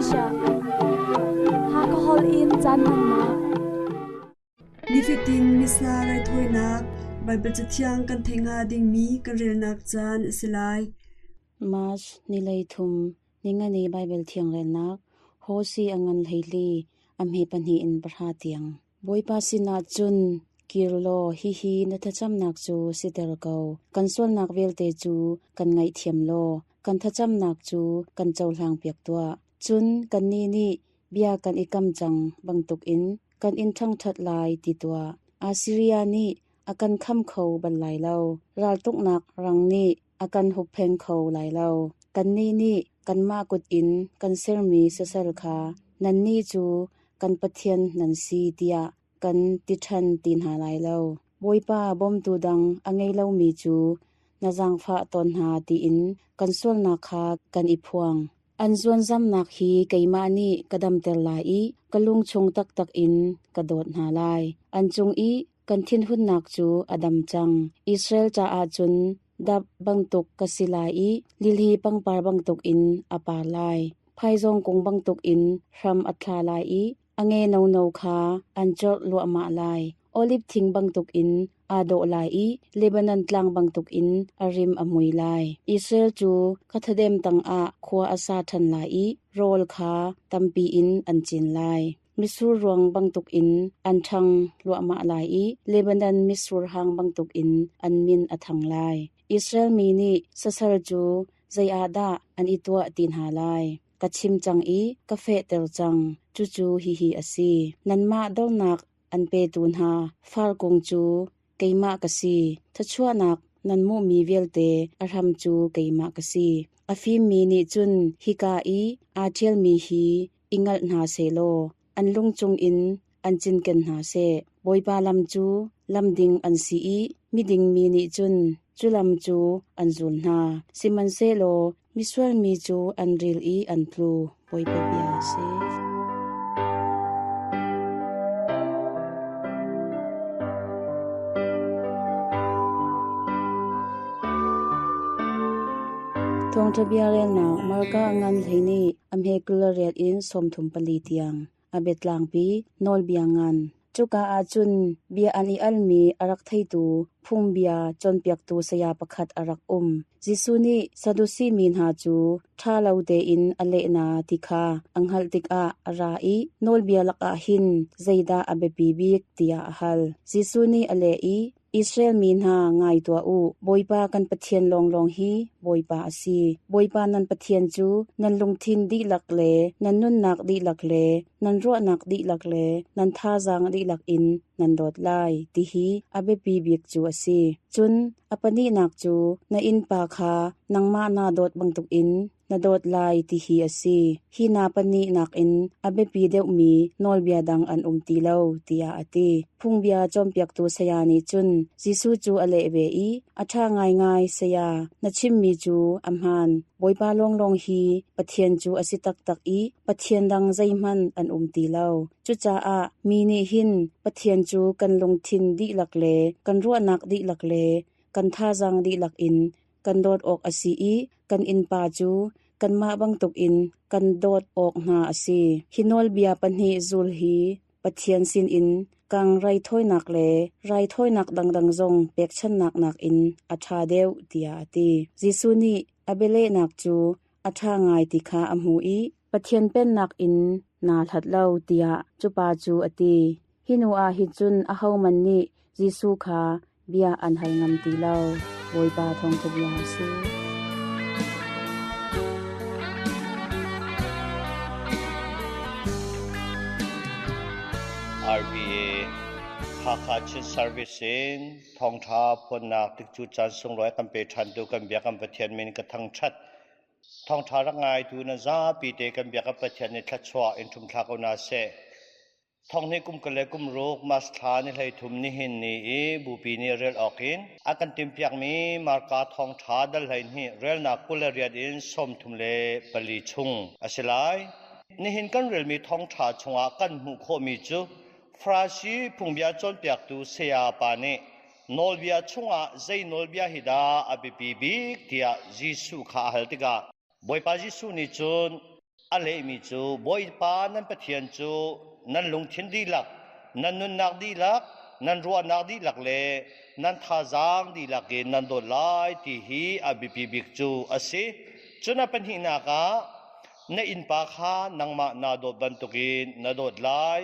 Malaysia. Hakha holh in caan hmannak. Nifatin Missa raithawinak Baibal Cathiang kan theih hnga dingmi kan relnak caan a si lai. March ni 13 ningani Baibal Thiang relnak Hosi a ngan 14 a hme pahnih in pahra tiang. Bawipa sinah cun kir law hihi na thlacamnak cu siter ko. Kan sualnak vialte cu kan ngaihthiam law kan thlacamnak cu kan cohlangpiak tuah. Cun kannih nih bia kan i kam cang bantukin kan in ṭhangṭhat lai ti tuah. Assiria nih a kan kham kho bal lai lo. Raltuknak rang nih a kan huppheng kho lai lo. Kannih nih kanmah kut in kan sermi sasal kha nannih cu kan pathian nan si tiah kan ti ṭhan ti hna lai lo. Bawipa bawmtu dang a ngei lomi cu na zaangfah tawn hna tiin kan sualnak kha kan i phuang. An zuanzamnak hi keimah nih ka damter lai i ka lung chung taktak in ka dawt hna lai. An cung i kan thinhunnak cu a dam cang. Israel caah cun dap bantuk ka si lai i lili pangpar bantukin a par lai. Phaizawng kung bantukin hram a thla lai i a nge nono kha an corh luahmah lai. Oliv thing bantukin aa dawh lai i Lebanon tlang bantukin a rim a mui lai. Israel cu ka thadem tangah khua a sa ṭhan lai i rawl kha tampi in an cin lai. Mitsur ruang bantukin an ṭhang luahmah lai i Lebanon mitsur hang bantukin an min a thang lai. Israel mi nih sasal cu zei ah dah an i tuah ti hna lai? Ka chim cang i ka fehter cang, cucu hihi a si. Nanmah dornak an petu hna far kung cu keimah ka si. Thluachuahnak nan hmuhmi vialte a hram cu keimah ka si. A fimmi nih cun hika i aa ṭhialmi hi i ngalh hna sehlaw an lung cungin an cinken hna seh. Bawipa lam cu lam ding an si i miding mi nih cun cu lam cu an zul hna. Sihmanhsehlaw misual mi cu an ril i an tlu. Bawipa bia a si. Thawngṭha bia relnak Marka ngan hlei nih a hme 28 in 34 tiang a biatlangpi nawlbia ngan. Cuka ah cun bia an i almi a rak theitu phungbia cawnpiaktu saya pakhat a rak um. Jesuh nih Sadusi mi hna cu ṭha lo tein a leh hna ti kha a hngalh tikah a ra i nawlbia lakah hin zeidah a biapi bik tiah a hal. Jesuh nih a leh i, Israel mi hna ngai tuah u, Bawipa kan Pathian lawnglawng hi Bawipa a si. Bawipa nan Pathian cu nan lungthin dihlak le nan nunnak dihlak le nan ruahnak dihlak le nan thazaang dihlak in nan dawt lai, ti hi a biapi bik cu a si. Cun a pahnihnak cu na innpa kha nangmah naa dawt bantukin na dawt lai ti hi a si. Hi hna pahnih nakin a biapi deuhmi nawlbia dang an um ti lo, tiah a ti. Phungbia cawnpiaktu saya nih cun Jesuh cu a leh ve i, A ṭha ngaingai, saya, na chimmi cu a hmaan. Bawipa lawnglawng hi Pathian cu a si taktak i Pathian dang zeihmanh an um ti lo. Cucaah mi nih hin Pathian cu kan lungthin dihlak le kan ruahnak dihlak le kan thazaang dihlak in kan dawt awk a si i kan innpa cu kanmah bantukin kan dawt awk hna a si. Hi nawlbia pahnih zul hi Pathian sinin kang raithawinak le raithawinak dangdang zong pekchanhnak nakin a ṭha deuh tiah a ti. Jesuh nih a bialehnak cu a ṭha ngai ti kha a hmu i Pathian Pennak in naa hlat lo tiah cu pa cu a ti. Hi hnu ah hin cun ahohmanh nih Jesuh kha bia an hal ngam ti lo. Bawipa thawngṭha bia a si. RBA Hakha Chin Service in thawngṭha phuannak tikcu caan sunglawi kan pe ṭhantu kan bia kan Pathian min ka thangṭhat. Thawngṭha rak ngaitu na zapi te kan bia kan Pathian nih thluachuah in ṭhumthla ko hna seh. Thonghnih kum kul le kum ruk March thla ni 13 nihin ni i Bupi nih rel awk in a kan timhpiakmi Marka thawngṭha dal 12 relnak 28 in 34 chung a si lai. Nihin kan relmi thawngṭha chungah kan hmuh khawhmi cu Farasi phungbia cawnpiaktu saya pa nih nawlbia chungah zei nawlbia hi dah a biapi bik tiah Jesuh kha a hal tikah Bawipa Jesuh nih cun. A lehmi cu Bawipa nan Pathian cu nan lungthin dihlak, nan nunnak dihlak, nan ruahnak dihlak le nan thazaang dihlak in nan dawt lai ti hi a biapi bik cu a si. Cun a pahnihnak ah na innpa kha nangmah naa dawt bantukin na dawt lai.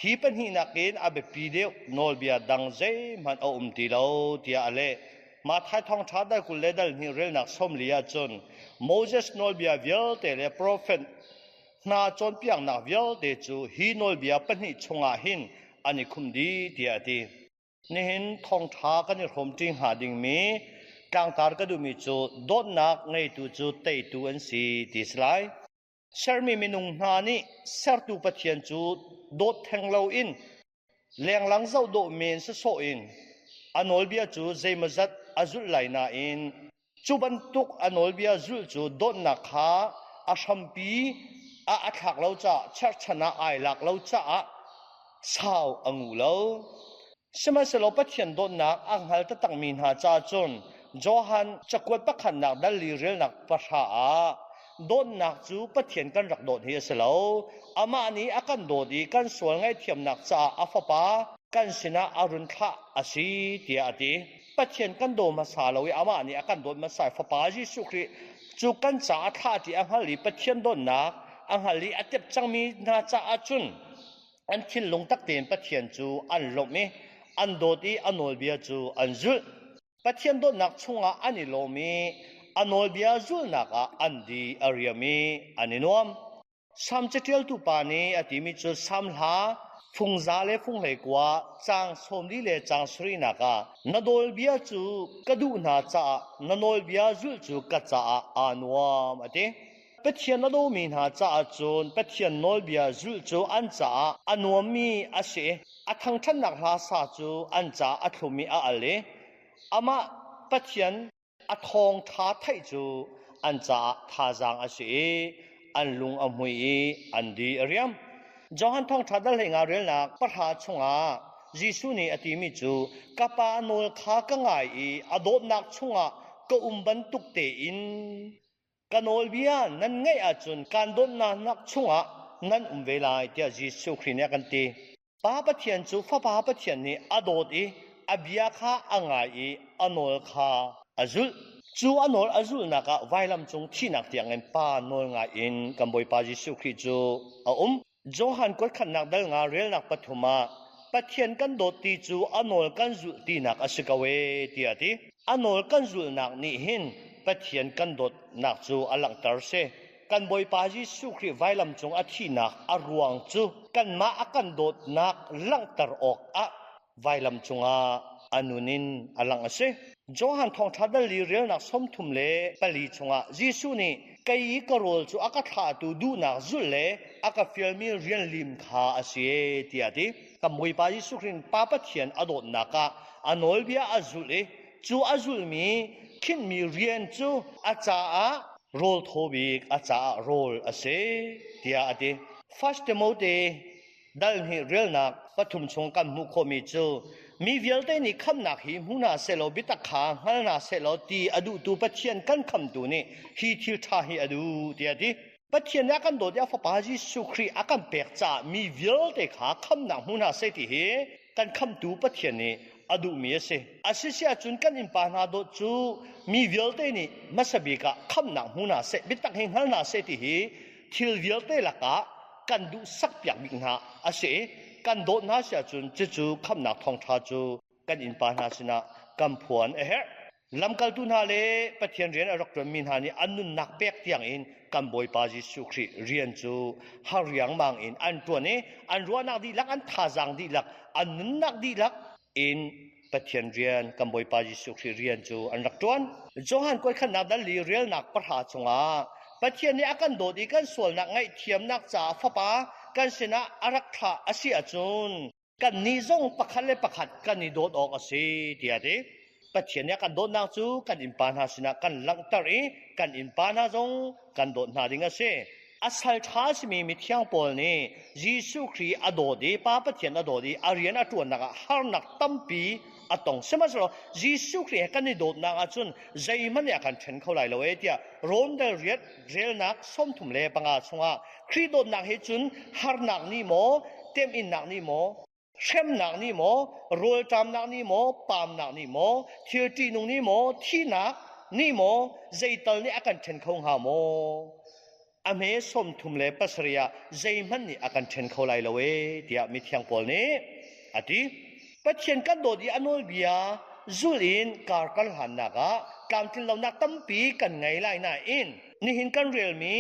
Hi pahnihnak in a biapi deuh nawlbia dang zeihmanh a um ti lo tiah a leh. Matthai thawngṭha dal 20 le dal hnih relnak 40 ahcun Moses nawlbia vialte le profet hna cawnpiaknak vialte cu hi nawlbia pahnih chungah hin an i khumh dih tiah a ti. Nihin thawngṭha kan i hrawmṭi hnga dingmi tlangtar ka duhmi cu dawtnak ngeitu cu teitu an si ti si lai. Sermi minung hna nih sertu Pathian cu dawt theng loin lenglang zoh dawh men sawsawh in a nawlbia cu zeimawzat a zulh lai nain cu bantuk a nawlbia zulh cu dawtnak kha a hrampi ah a thlak lo caah cherhchan ah ai lak lo caah sau a ngu lo. Sihmanhsehlaw Pathian dawtnak a hngal taktakmi hna ca cun Johan cakuat pakhatnak dal li relnak pahra ah dawtnak cu Pathian kan rak dawt hi a si lo. Amah nih a kan dawt i kan sual ngaihthiamnak caah a Fapa kan sinah a run thlah a si tiah a ti. Pathian kan daw hmasa lo i amah nih a kan dawt hmasa i Fapa Jesuh Khrih cu kan caah a thlah ti a hngal i Pathian dawtnak a hngal i a tep cangmi hna caah cun an thinlung tak tein Pathian cu an lawmh i an dawt i a nawlbia cu an zulh. Pathian dawtnak chungah an i lawm i a nawlbia zulhnak ah an di a riam i an i nuam. Salm caṭialtu pa nih a timi cu Salm hla fungza le funghlei-kua caang 40 le caang sarihnak ah na nawlbia cu ka duh hna caah na nawlbia zulh cu ka caah aa nuam a ti. Pathian a dawmi hna caah cun Pathian nawlbia zulh cu an caah a nuammi a si i a thangṭhatnak hla sa cu an caah a thlum i a al i amah Pathian a thawngṭha theih cu an caah thazaang a si i an lung a hmui i an di a riam. Johan thawngṭha dal hleinga relnak pahra chungah Jesuh nih a timi cu ka Pa nawl kha ka ngai i a dawtnak chungah ka um bantuk tein ka nawlbia nan ngaih ahcun kaan dawtnak chungah nan um ve lai tiah Jesuh Khrih nih a kan ti. Pa Pathian cu Fapa Pathian nih a dawt i a bia kha a ngai i a nawl kha a zulh. Cu a nawl a zulhnak ah vailam cung thihnak tiangin Pa nawl ngai in kan Bawipa Jesuh Khrih cu a um. Johan kuatkhatnak dal nga relnak pathum ah Pathian kan dawt ti cu a nawl kan zulh tinak a si ko ee tiah a ti. A nawl kan zulhnak nih hin Pathian kan dawtnak cu a langhter si. Kan Bawipa Jesuh Khrih vailam cung a thihnak a ruang cu kanmah a kan dawtnak langhter awkah vailam cungah a nun in a langh a si. Johan thawngṭha dal li relnak 34 chungah Jesuh nih kei i ka rawl cu a ka thlahtu duhnak zulh le a ka fialmi rian lim kha a si e tiah a ti. Kan Bawipa Jesuh Khrih Pa Pathian a dawtnak ah a nawlbia a zulh i cu a zulhmi khinhmi rian cu a caah rawl thaw bik a caah rawl a si tiah a ti. First Timothy dal hnih relnak pathum chung kan hmuh khawhmi cu mi vialte nih khamnak hi hmu hna sehlaw biatak kha hngal hna sehlaw ti a duhtu Pathian kan khamtu nih hi thil ṭha hi a duh tiah a ti. Pathian nih a kan dawt i a Fapa Jesuh Khrih a kan pek caah mi vialte kha khamnak hmu hna seh ti hi kan khamtu Pathian nih a duhmi a si. A si si ahcun kan innpa hna dawt cu mi vialte nih hmasa bik ah khamnak hmu hna seh, biatak hi hngal hna seh ti hi thil vialte lakah kan duh sakpiak bik hna a si i kan dawt hna si ahcun cucu khamnak thawngṭha cu kan innpa hna sinah kan phuan a herh. Lamkaltu hna le Pathian rian a rak ṭuanmi hna nih an nunnak pek tiangin kan Bawipa Jesuh Khrih rian cu har riangmang in an ṭuan i an ruahnak dihlak, an thazaang dihlak, an nunnak dihlak in Pathian rian, kan Bawipa Jesuh Khrih rian cu an rak ṭuan. Johan kuaikhatnak dal li relnak pahra chungah Pathian nih a kan dawt i kan sualnak ngaihthiamnak caah Fapa kan sinah a rak thlah a si ahcun kannih zong pakhat le pakhat kan i dawt awk a si tiah a ti. Pathian nih a kan dawtnak cu kan innpa hna sinah kan langhter i kan innpa hna zong kan dawt hna ding a si. A sal ṭha a simi mithiang Paul nih Jesuh Khrih a dawt i Pa Pathian a dawt i a rian a ṭuannak ah harnak tampi a tong. Sihmanhsehlaw Jesuh Khrih he kan i dawtnak ahcun zeihmanh nih a kan ṭhen kho lai lo ee tiah Rom dal riat relnak 35 chungah Khrih dawtnak he cun harnak nih maw, temhinnak nih maw, hremnak nih maw, rawlṭamnak nih maw, paamnak nih maw, thil ṭihnung nih maw, thihnak nih maw, zeital nih a kan ṭhen kho hnga maw? A hme 37 ah zeihmanh nih a kan ṭhen kho lai lo ee tiah mithiang Paul nih a ti. Pathian kan dawt i a nawlbia zulh in kar kan hlannak ah tlamtlinlonak tampi kan ngei lai nain nihin kan relmi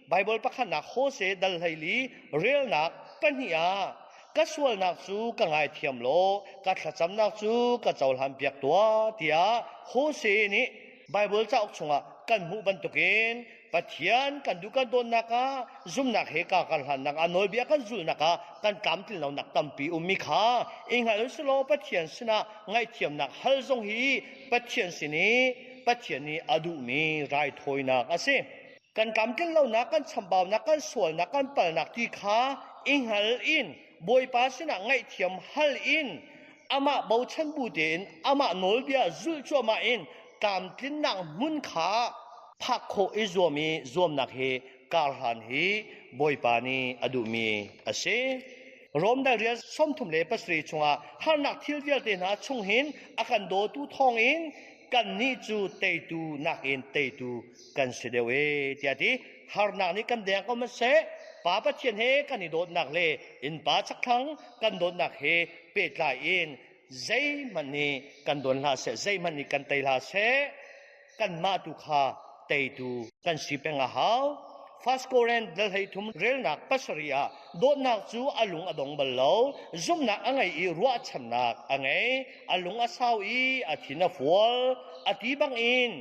Baibal pakhatnak Hose dal 14 relnak pahnih ah ka sualnak cu ka ngaithiam law ka thlacamnak cu ka cohlan piak tuah tiah Hose nih Baibal cauk chungah kan hmuh bantukin Pathian kan duh kan dawnnak ah zumnak he ka kan hlannak ah nawlbia kan zulhnak ah kan tlamtlin lonak tampi ummi kha i hngal usulaw Pathian sinah ngaihthiamnak hal zong hi Pathian sin i Pathian nih a duhmi raithawinak a si. Kan tlamtlin lonak, kan chambaunak, kan sualnak, kan palnak ti kha i hngal in Bawipa sinah ngaihthiam hal in amah bochan bu tein amah nawlbia zulh cuahmah in tlamtlinnak hmun kha phak khawh i zuam i zuamnak hi karhlan hi Bawipa nih a duhmi a si. Rom dal rian 37 chungah harnak thil vialte hna chung hin a kan dawtu thawngin kannih cu teitu nakin teitu kan si deuh e tiah ti. Harnak nih kan deng ko seh, Pa Pathian he kan i dawtnak le innpa chakthlang kan dawtnak he pehtlai in zeihmanh nih kan dawn hlah seh, zeihmanh nih kan tei hlah seh, kanmah tu kha teitu kan si peng a hau. First Korinth dal 13 relnak 7 ah dawtnak cu a lung a dong bal lo, zumhnak a ngei i ruahchannak a ngei, a lung a sau i a thin a fual, a ti bangin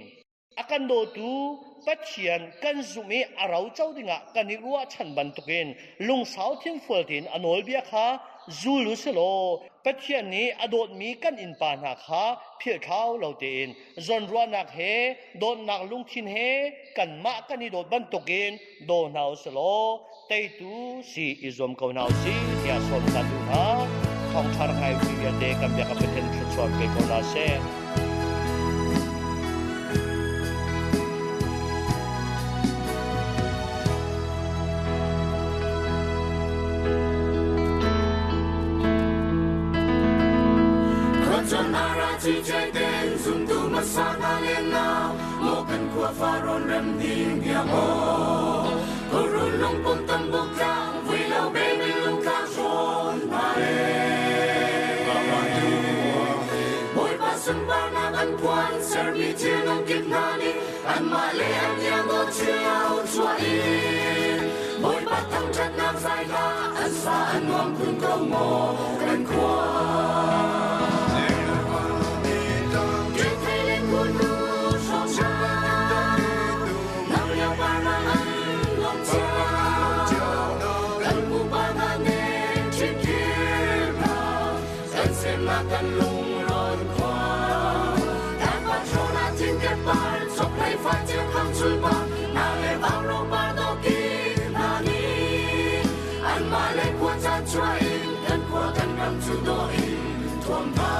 A kan dawtu Pathian kan zumh i a roco dingah kan i ruahchan bantukin lungsau thinfual tein a nawlbia kha zul u si law Pathian nih a dawtmi kan innpa hna kha philhthlau lo tein zawnruahnak he dawtnak lungthin he kanmah kan i dawt bantukin daw hna u si law teitu si i zuam ko hna u sih tiah sawm kan duh hna. Thawngṭha rak ngai mi vialte kan biak Pathian thluachuah pe ko hna seh. Zumtu hmasa hna len na maw kan khua faron rem ding bia maw Korun lungpum tambuk tlang vui lo be min lung tlang hrawn hna le Bawipa sunparnak an phuan sermi thil nung kip hna nih anmah le an iang cio chuah in Bawipa thangṭhatnak zai hla an sa an nuam khun ko maw kan khua. Kan lung rawn khua kan patrona thing ke par chok hlei fa chiu khang chul pa na le vang ro par do ki na ni an ma le khua cha chua in kan khua kan ram chu do in thuam tha.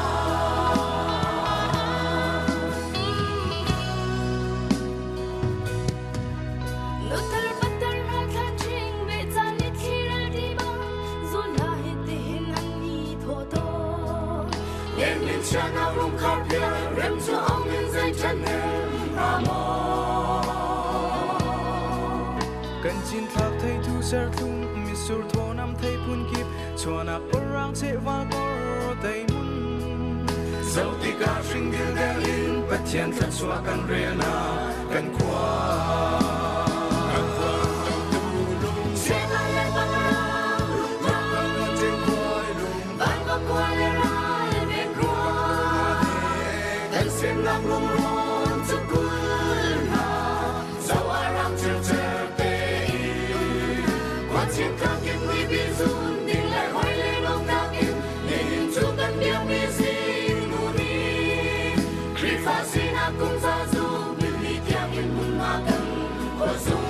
Nutar patar ral thla ṭhing ve caan ni thli ral ti bang zul hla hi tihin an ni thaw tawn. Len min chia nak rung khar phia rem chu ong in zai ṭhen nem hna maw. Kan cinthlak theitu serthlum mitsur thaw nam thei phun kip chuanak parang che val kor tei mun. Zo tikah hring dildel in Pathian thluachuah kan rel na kan khua. Kan khua Siang le pangrang van va khua le ral ve khua kan semnak lungrawn cu kul hna zo arang chircher te in khua chin tlang kip ni bi zun ding le hoi le lawmnak in nihin cu kan biakmi zing nu ni Khrihfa sinak kum za zu milli tiang in hmun ma kan khua zung.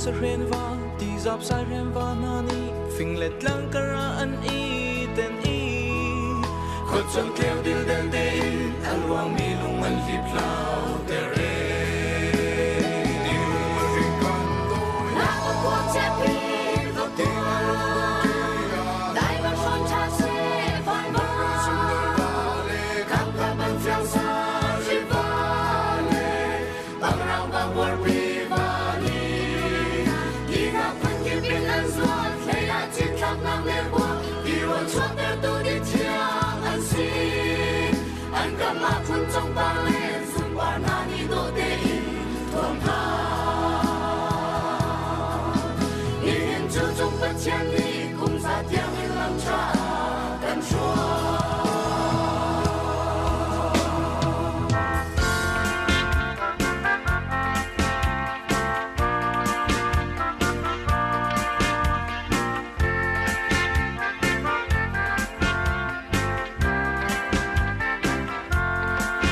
Sahren va tizap saihrem va hna nih fing le tlang kar ah an i ten i khuachung tleu dildel tein a luangmi lung an hliphlau ter e.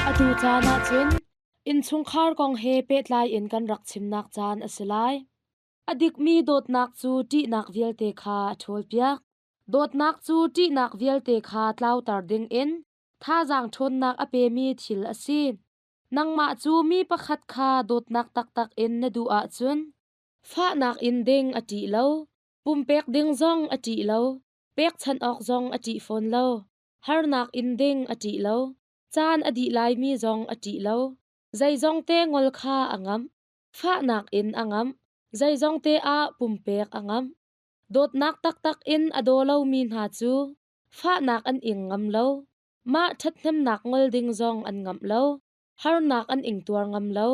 Atu caan ahcun innchungkhar kong he pehtlai in kan rak chimnak caan a si lai. A dikmi dawtnak cu ṭihnak vialte kha a ṭhawlpiak. Dawtnak cu ṭihnak vialte kha tlauter dingin thazaang ṭhawnnak a pemi thil a si. Nangmah cu mi pakhat kha dawtnak taktak in na duh ahcun fahnak in ding a ṭih lo, pumpek ding zong a ṭih lo, pekchanh awk zong a ṭih fawn lo, harnak in ding a ṭih lo, caan a dih laimi zong a ṭih lo, zeizongte ngol kha a ngamh, fahnak in a ngamh, zeizongte ah pumpek a ngamh. Dawtnak taktak in a daw lomi hna cu fahnak an ing ngam lo. Mah ṭhathnemnak ngol ding zong an ngamh lo. Harnak an ingtuar ngam lo.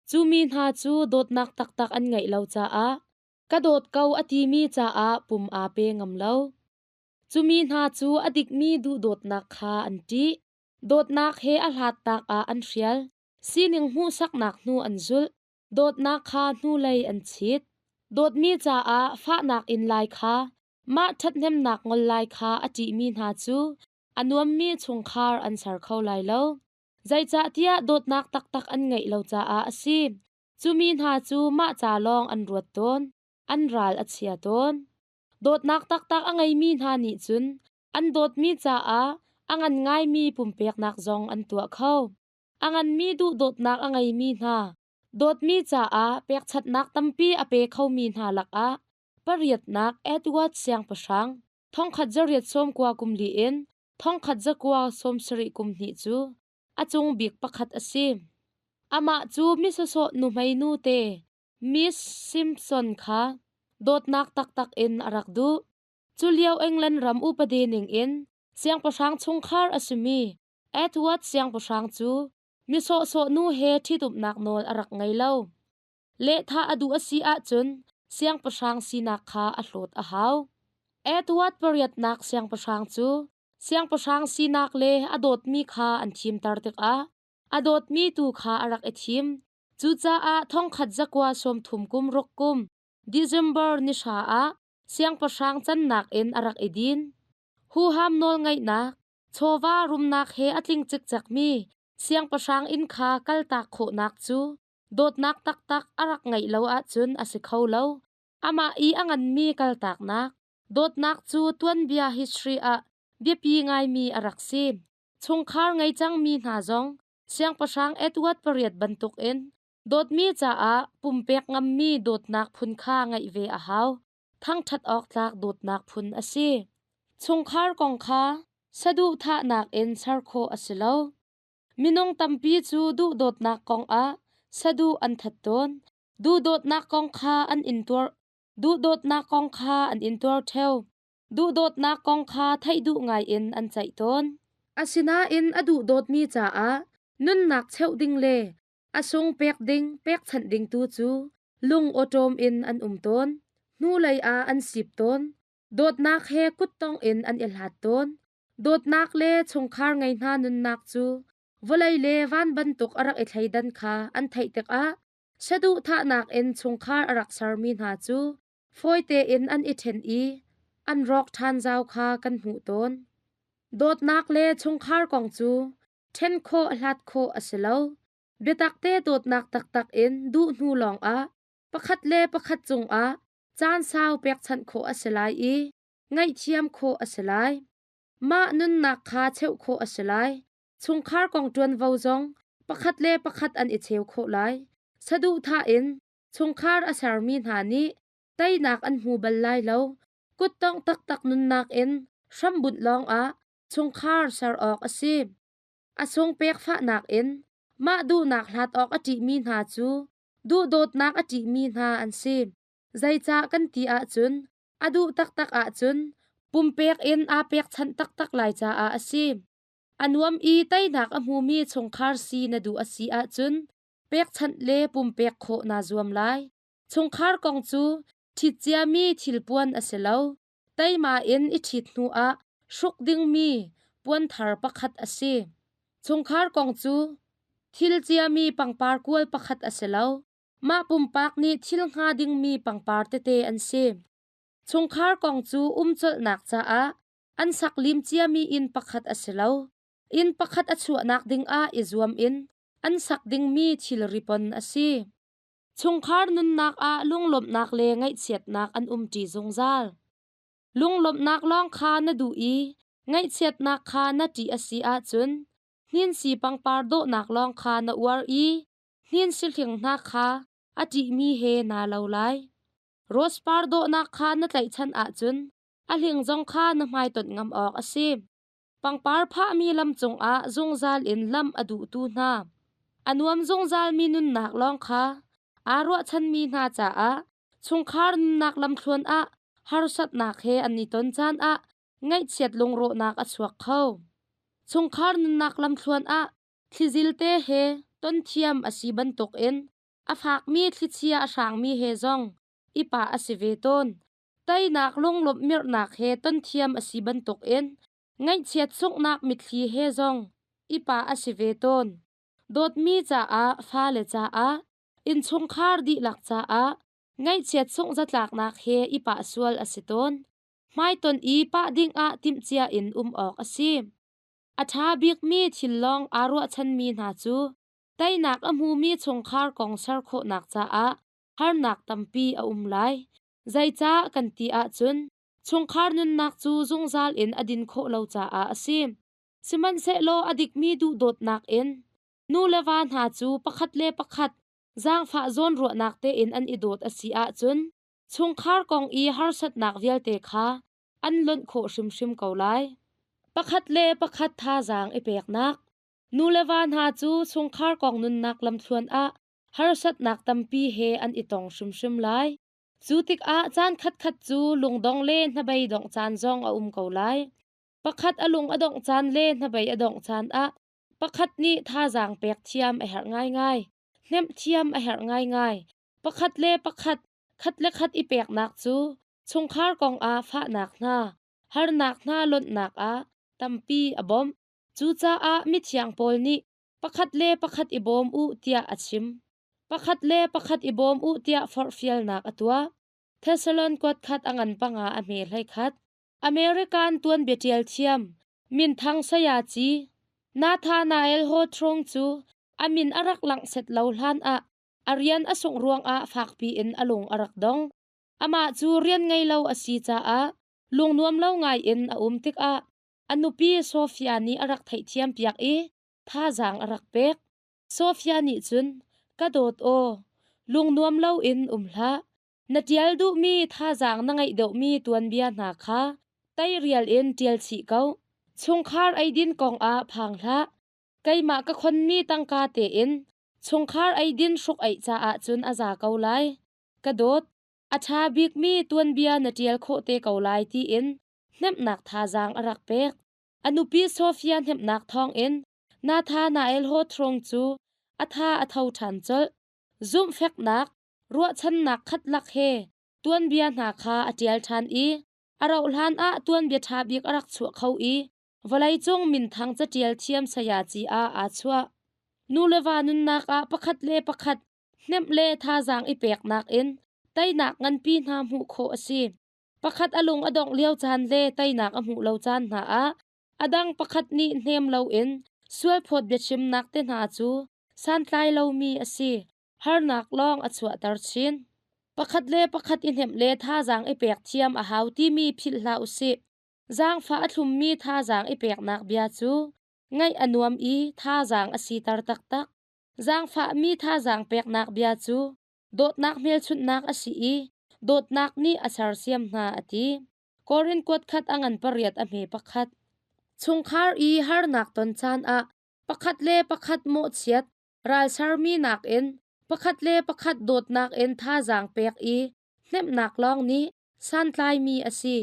Cu mi hna cu dawtnak taktak an ngeih lo caah ka dawt ko a timi caah pum aa pe ngam lo. Cu mi hna cu a dikmi duhdawtnak kha an ṭih. Dawtnak he a hlatnak ah an hrial. Sining hmuhsaknak hnu an zulh. Dawtnak kha hnulei an chit. Dawtmi caah fahnak in lai kha, mah ṭhathnemnak ngol lai kha a ṭihmi hna cu a nuammi chungkhar an ser kho lai lo. Zeicahtiah dawtnak taktak an ngeih lo caah a si. Cu mi hna cu mah ca lawng an ruat tawn, an ral a chia tawn. Dawtnak taktak a ngeimi hna nih cun an dawtmi caah a ngan ngaimi pumpeknak zong an tuah kho. A nganmi duhdawtnak a ngeimi hna, dawtmi caah pekchanhnak tampi a pe khomi hna lakah pariatnak Edward Siangpahrang thongkhat zariat sawmkua kum li in thongkhat zakua sawmsarih kum hnih cu a cung bik pakhat a si. Amah cu misawsawh nuhmei nu te Miss Simpson kha dawtnak taktak in a rak duh. Cu lio England ram upadi ningin siangpahrang chungkhar a simi Edward siangpahrang cu mi sawhsawh nu he ṭhitumnak nawl a rak ngei lo. Lehthah a duh a si ahcun siangpahrang sinak kha a hlawt a hau. Edward pariatnak siangpahrang cu siangpahrang sinak le a dawtmi kha an thimter tikah a dawtmi tu kha a rak i thim. Cucaah thongkhat zakua 30 kum ruk kum December ni hra ah siangpahrang cannak in a rak i din. Huham nawlngeihnak, chawva rumnak he a tling cikcekmi siangpahrang inn kha kaltak khawhnak cu dawtnak taktak a rak ngeih lo ahcun a si kho lo. Amah i a nganmi kaltaknak, dawtnak cu tuanbia history ah biapi ngaimi a rak si. Chungkhar ngei cangmi hna zong siangpahrang Edward pariat bantukin dawtmi caah pumpek ngammi dawtnak phun kha ngeih ve a hau. Thangṭhat awk tlak dawtnak phun a si. Chungkhar kong kha saduhthahnak in ser khawh a si lo. Minung tampi cu duhdawtnak kong ah saduh an that tawn. Duhdawtnak kong kha an intuar duhdawtnak kong kha an intuar ṭheo. Duhdawtnak kong kha theih duh ngai in an ceih tawn. Asinain a duhdawtmi caah nunnak cheuh ding le a sung pek ding pekchanh ding tu cu lung awṭawm in an um tawn. Hnulei ah an sip tawn. Dawtnak he kuttong in an i hlat tawn. Dawtnak le chungkhar ngei hna nunnak cu vawlei le van bantuk a rak i thleidan kha an theih tikah saduhthahnak in chungkhar a rak sermi hna cu fawi tein an i ṭhen i an rawk ṭhan zau kha kan hmuh tawn. Dawtnak le chungkhar kong cu ṭhen khawh hlat khawh a si lo. Biatakte dawtnak taktak in duh hnu lawngah. Pakhat le pakhat cungah caan sau pekchanh khawh a si lai i ngaihthiam khawh a si lai. Mah nunnak kha cheuh khawh a si lai. Chungkhar kong ṭuanvo zong pakhat le pakhat an i cheu khawh lai. Saduhthah in chungkhar a sermi hna nih teinak an hmu bal lai lo. Kuttongh taktak nunnak in hrambunh lawngah chungkhar ser awk a si. A sung pekfahnak in mah duhnak hlat awk a ṭihmi hna cu duhdawtnak a ṭihmi hna an si. Zeicah kan ti ahcun a duh taktak ahcun pumpek in aa pekchanh taktak lai caah a si. A nuam i teinak a hmumi chungkhar si na duh a si ahcun pekchanh le pumpek khawh naa zuam lai. Chungkhar kong cu ṭhit ciami thilpuan a si lo. Teima in i ṭhit hnuah hruk dingmi puan thar pakhat a si. Chungkhar kong cu thil ciami pangpar kual pakhat a si lo. Mah pumpak nih thil hnga dingmi pangpar tete an si. Chungkhar kong cu umcolhnak caah an sak lim ciami inn pakhat a si lo. Inn pakhat a chuahnak dingah i zuam in an sak dingmi thilri pon a si. Chungkhar nunnak ah lunglawmhnak le ngaihchiatnak an umṭi zungzal. Lunglawmhnak lawng kha na duh i ngaihchiatnak kha na ṭih a si ahcun hninsi pangpar dawhnak lawng kha na uar i hninsi hling hna kha a ṭihmi he naa lo lai. Rose par dawhnak kha na tlaihchan ahcun a hling zong kha na hmaitonh ngam awk a si. Pangpar phahmi lam cungah zungzal in lam a duhtu hna. A nuam zungzalmi nunnak lawng kha aa ruahchanmi hna caah chungkhar nunnak lamthluan ah harsatnak he an i ton caan ah ngaihchiat lungrawhnak a chuak kho. Chungkhar nunnak lamthluan ah thlizil te he ton thiam a si bantukin a fakmi thlichia a hrangmi he zong i pah a si ve tawn. Teinak lunglawmh mirhnak he ton thiam a si bantukin ngaihchiat sunghnak mitthli he zong i pah a si ve tawn. Dawtmi caah, fale caah, innchungkhar dihlak caah ngaihchiat sungh zatlaknak he i pah sual a si tawn. Hmaitonh i pah dingah timhcia in um awk a si. A ṭha bikmi thil lawng aa ruahchanmi hna cu teinak a hmumi chungkhar kong ser khawhnak caah harnak tampi a um lai. Zeicah kan ti ahcun chungkhar nunnak cu zungzal in a din khawh lo caah a si. Sihmanhsehlaw a dikmi duhdawtnak in nu le va hna cu pakhat le pakhat zaangfah zawnruahnak tein an i dawt a si ahcun chungkhar kong i harsatnak vialte kha an lonh khawh hrimhrim ko lai. Pakhat le pakhat thazaang i peknak. Nu le va hna cu chungkhar kong nunnak lamthluan ah harsatnak tampi he an i tong hrimhrim lai. Cu tikah caan khatkhat cu lungdong le hnabei dongh caan zong a um ko lai. Pakhat a lung a dongh caan le hnabei a dongh caan ah pakhat nih thazaang pek thiam a herh ngaingai. Hnemh thiam a herh ngaingai. Pakhat le pakhat, khat le khat i peknak cu chungkhar kong ah fahnak hna, harnak hna lonhnak ah tampi a bawmh. Cucaah mithiang Paul nih pakhat le pakhat i bawm u tiah a chim. Pakhat le pakhat i bawm u tiah forhfialnak a tuah. Thessalon kuat khat a ngan panga a hme hlei khat. American tuanbia ṭial thiam minthang sayaci Nathanael Hawthorne cu a min a rak langh set lo hlan ah a rian a sungh ruangah fakpi in a lung a rak dong. Amah cu rian ngei lo a si caah lungnuam lo ngai in a um tikah a nupi Sofia nih a rak theihthiam piak i thazaang a rak pek. Sofia nih cun, Ka dawt aw, lungnuam loin um hlah. Na ṭial duhmi thazaang na ngeih deuhmi tuanbia hna kha teirial in ṭial chih ko. Chungkhar eidin kongah phang hlah. Keimah ka khonmi tangka tein chungkhar eidin hruk-eih caah cun a za ko lai. Ka dawt, a ṭha bikmi tuanbia na ṭial khawh te ko lai tiin hnemhnak thazaang a rak pek. A nupi Sofia hnemhnak thawngin Nathanael Hawthorne cu a tha a tho ṭhan colh. Zumhfeknak, ruahchannak khat lak he tuanbia hna kha a ṭial ṭhan i a rauhhlan ah tuanbia ṭha bik a rak chuah kho i vawleicung minthang caṭial thiam sayaci ah aa chuah. Nu le va nunnak ah pakhat le pakhat hnemh le thazaang i peknak in teinak nganpi hna hmuh khawh a si. Pakhat a lung a dongh lio caan le teinak a hmuh lo caan hna ah a dang pakhat nih hnem loin sualphawt biachimnak te hna cu santlai lomi a si. Harnak lawng a chuahter chin. Pakhat le pakhat i hnemh le thazaang i pek thiam a hau timi philh hlah usih. Zaangfah a thlummi thazaang i peknak bia cu ngaih a nuam i thazaang a siter taktak. Zaangfahmi thazaang peknak bia cu dawtnak hmelchunhnak a si i dawtnak nih a sersiam hna a ti. Korin kuat khat a ngan pariat a hme pakhat. Chungkhar i harnak ton caan ah pakhat le pakhat mawhchiat, ralsermi nakin pakhat le pakhat dawtnak in thazaang pek i hnemhnak lawng nih santlaimi a si.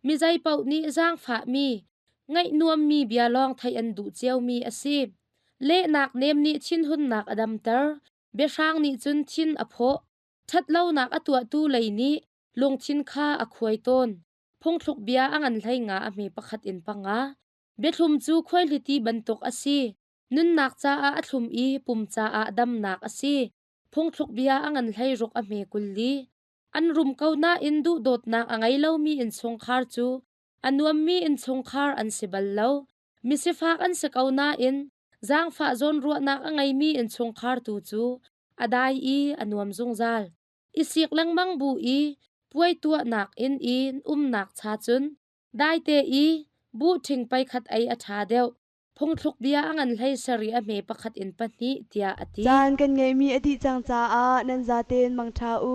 Mi zeipaoh nih zaangfahmi, ngaih nuammi bia lawng theih an duh ciomi a si. Lehnak nem nih thinhunnak a damter, biahrang nih cun thin a phawh. Ṭhatlonak a tuahtu lei nih lungthin kha a khuai tawn. Phungthluk bia a ngan hlei nga a hme pakhat in panga. Biathlum cu khuaihliti bantuk a si. Nunnak caah a thlum i pum caah damnak a si. Phungthluk bia a ngan hlei ruk a hme 20. An rum ko nain duhdawtnak a ngei lomi innchungkhar cu a nuammi innchungkhar an si bal lo. Misifak an si ko nain zaangfah zawnruahnak a ngeimi innchungkhar tu cu a dai i a nuam zungzal. I sik lengmang bu i puai tuahnak inn i umnak cha cun daite i buhṭhing peikhat ei a ṭha deuh. Phungthluk bia a ngan hlei sarih a hme pakhat in pahnih tiah a ti. Caan kan ngeihmi a dih cang caah nan zaten mangṭha u.